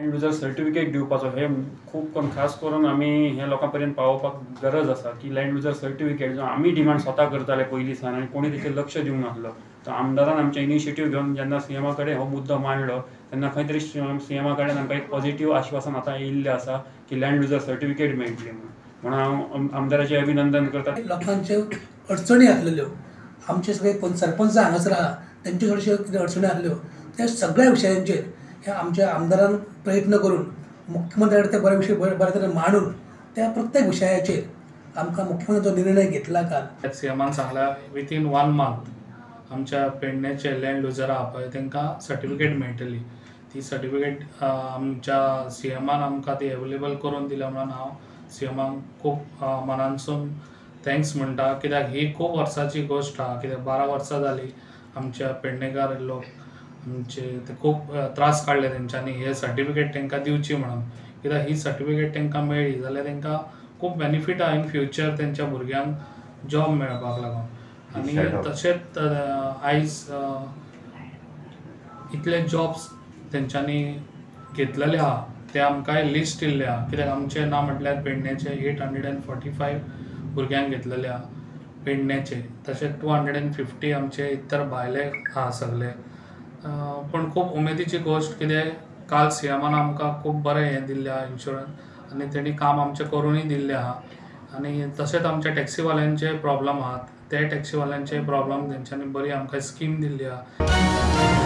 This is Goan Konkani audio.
लँड लुजर सर्टिफिकेट दिवपाचो हे खूब करून खास करून आमी हे लोकां पर्यंत पावोवपाक गरज आसा की लँड लुजर सर्टिफिकेट जो आमी डिमांड स्वता करताले पयलीं सान आनी कोणी तेचेर लक्ष दिवंक नासलो, तो आमदारान आमचे इनिशिएटीव घेवन जेन्ना सीएमा कडेन हो मुद्दो मांडलो तेन्ना खंय तरी सीएमा कडेन आमकां एक पॉझिटिव्ह आश्वासन आतां येयिल्लें आसा की लँड लुजर सर्टिफिकेट मेळटली म्हणून. म्हणून हांव आमदाराचें अभिनंदन करता. लोकांच्यो अडचणी आसलेल्यो, आमचे सगळे सरपंच हांगासर आहा तेंच्यो चडश्यो कितें अडचणी आसल्यो त्या सगळ्या विशयांचेर ह्या आमच्या आमदारान प्रयत्न करून मुख्यमंत्र्या कडेन ते बरे विशय बरे तरेन मांडून त्या प्रत्येक विशयाचेर आमकां मुख्यमंत्र्याचो निर्णय घेतला. काल सीएमान सांगला विथीन 1 मंथ आमच्या पेडण्याचे लँड लुजर आहा पळय तांकां सर्टिफिकेट मेळटली. ती सर्टिफिकेट आमच्या सीएमान आमकां ती एवेलेबल करून दिल्या म्हणून हांव सीएमाक खूब मनानसून thanks म्हणटा. कित्याक ही खूब वर्साची गोश्ट आहा, कित्याक 12 वर्सां जाली आमच्या पेडणेकार लोक आमचे ते खूब त्रास काडले तेंच्यांनी हे सर्टिफिकेट तांकां दिवची म्हणून. कित्याक ही सर्टिफिकेट तांकां मेळ्ळी जाल्यार तांकां खूब बेनिफीट आहा इन फ्युचर तेंच्या भुरग्यांक जॉब मेळपाक लागून. आनी तशेंच आयज इतले जॉब्स तेंच्यांनी घेतलेले आहा ते आमकांय लिस्ट दिल्ले आहा. कित्याक आमचें ना म्हटल्यार पेडण्याचे 845 भुरग्यांक घेतलेले आहा पेडण्याचे, तशेंच 250 आमचे इतर भायले आहा सगळे. पूण खूब उमेदीची गोश्ट कितें काल सीएमान आमकां खूब बरें हें दिल्लें आहा इन्शुरन्स आनी तेणी काम आमचें करूनय दिल्लें आहा. आनी तशेंच आमच्या टॅक्सीवाल्यांचे प्रॉब्लम आहात, ते टॅक्सीवाल्यांचे प्रॉब्लम तेंच्यांनी बरी आमकां स्कीम दिल्ली आहा.